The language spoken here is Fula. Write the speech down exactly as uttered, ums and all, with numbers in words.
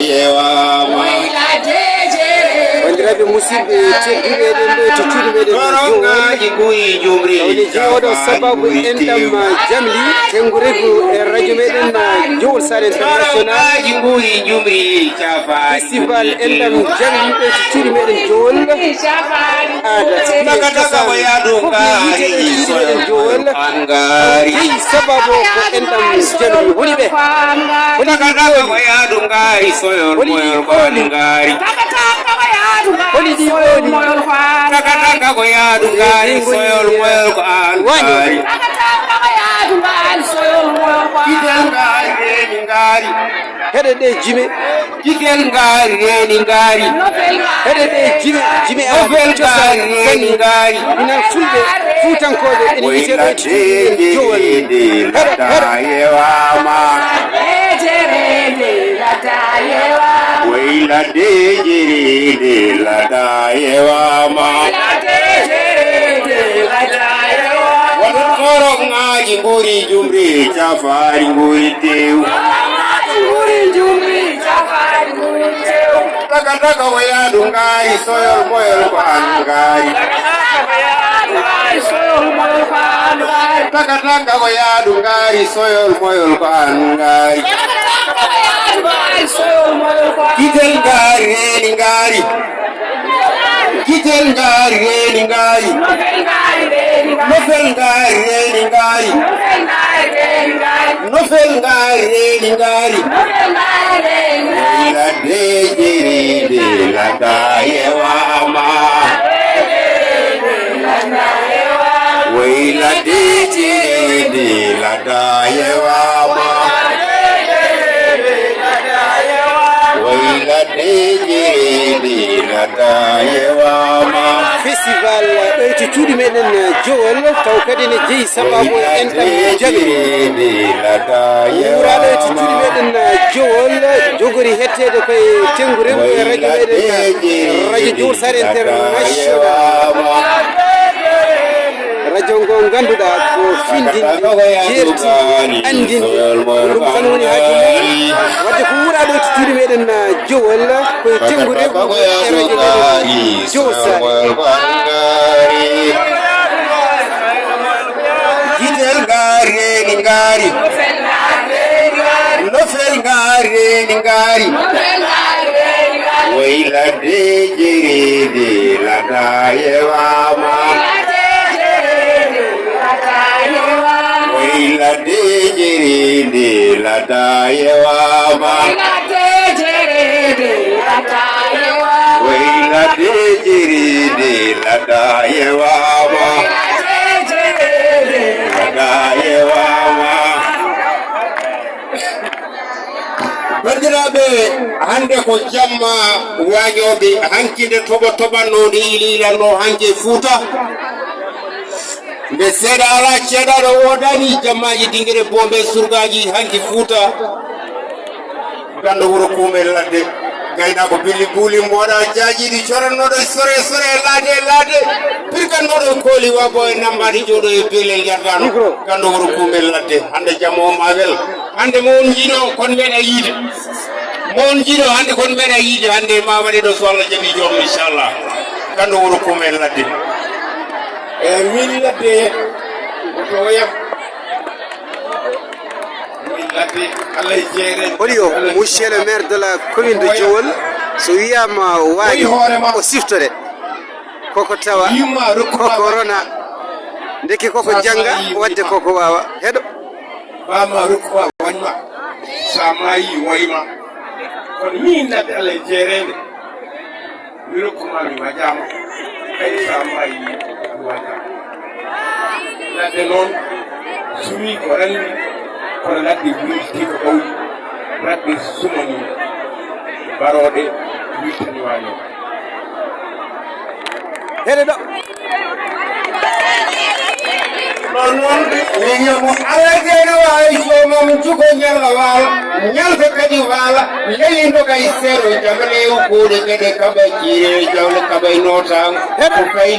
Yewaama. Banndiraaɓe musidɓe tedduɓe, eɗen ɗo to cuuɗi meɗen Jowol. Woni jeyi oɗo sababu enɗam jamli, tengurego e radio meɗen Jowol Sare International. Festival enɗam jamli ɗo to cuuɗi meɗen Jowol. Aada, diine, cosaan, fof ne wiyetee ɗo cuuɗi meɗen Jowol. Jeyi sababu ko enɗam jamli. Woni ɓe? Holi ɗi ɓooyi? Holi ɗi ɓooyi? Holi ɗi ɓooyi? Takataka ko yaadu ngaari, soyol moyol ko aan ngaari. Takataka ko yaadu ngaari, soyol moyol ko aan ngaari. Heɗe ɗe jime. Kitel ngaari, reeni ngaari. Heɗe ɗe jime, jime aada, cosaan, ngaari, reeni ngaari. Minal Fulɓe, Fuutankooɓe, ene wiyetee ɗo e cuuɗi meɗen Jowol. Heɗo, heɗo. Yewaama. Woy ladde jereede lada yewaama. Wonon korongaaji mburi jumri cafaari mburi tew. Taga taga o yaadu ngaari soyol moyol ko aan ngaari. Taga taga o yaadu ngaari soyol moyol ko aan ngaari. Kitel ngaari reeni ngaari. Kitel ngaari reeni ngaari. Nofel ngaari reeni ngaari. Nofel ngaari reeni ngaari. Ladde jereede lada yewaama. Woy ladde jereede lada yewaama. Woy ladde jereede lada yewaama. Festival ɗo e to cuuɗi meɗen Jowol, taw kadi ne jeyi sababu e enɗam jaɓi. Wuuraaɗo e to cuuɗi meɗen Jowol, jogori hetteede koye tengure ngu e radio meɗen, radio Jowol Sare International. Radio ngo ngannduɗaa ko findinde, jeertinde, anndinde. Ko ɗum tan woni haaju mum. Wadde ko wuuraaɗo e to cuuɗi meɗen Jowol, koye tengure ngu e radio meɗen Jowol Sare. Kitel ngaari reeni ngaari. Nofel ngaari reeni ngaari. Woy ladde jereede lada yewaama. Woy ladde jereede lada yewaama. Woy ladde jereede lada yewaama. Lada yewaama. Banndiraaɓe, hannde ko jamma waañooɓe, hanki nde toɓo toɓannoo, nde ili ilannoo hanki e Fuuta. Nde seeɗa alaa, ceeɗaaɗo woodaani, jammaaji dingire boombe surgaaji hanki Fuuta. Ganndo wuro kuumel ladde, gaynaako billi buuli mooɗa jaajiiɗi, corannooɗo sore sore e laade e laade, pirgannooɗo kooli wabo e nammaade jooɗo e beelel yardaano. Ganndo wuro kuumel ladde, hannde jamma o maa wel. Hannde mo on njiɗo kon meeɗa yiide. Mo on njiɗo hannde kon meeɗa yiide, hannde ma waɗe ɗo so Allah jaɓi joom, inchallah. Ganndo wuro kuumel ladde. E min ladde, ko to yam. Min ladde, Allah e jeere. Holio, monsieur le maire de la commune de Djouwol, so wiyaama waaño, o siftore. Koko tawa, koko rona. Ndeke koko jannga, wadde koko waawa. Heɗo. Bama rokkuwa wañma, sa maayi wayma. Kono min ladde Allah e jeereende, mi rokkuma mi majama, kadi sa maayi mi wajama. Ladde noon sumi ko ranni, kono ladde wulti ko ɓawli, ladde sumani barooɗe wultani waño. Heɗe ɗo. Ɗon noon, mi wiya mo, Allah jeeɗo ay joomam, jugo ñalla waala, ñalta kadi waala, lewi ndoga e seeɗo, jamaleewu kuuɗe geɗe kaɓa jiire, jawle kaɓa e nootaango. Ko fay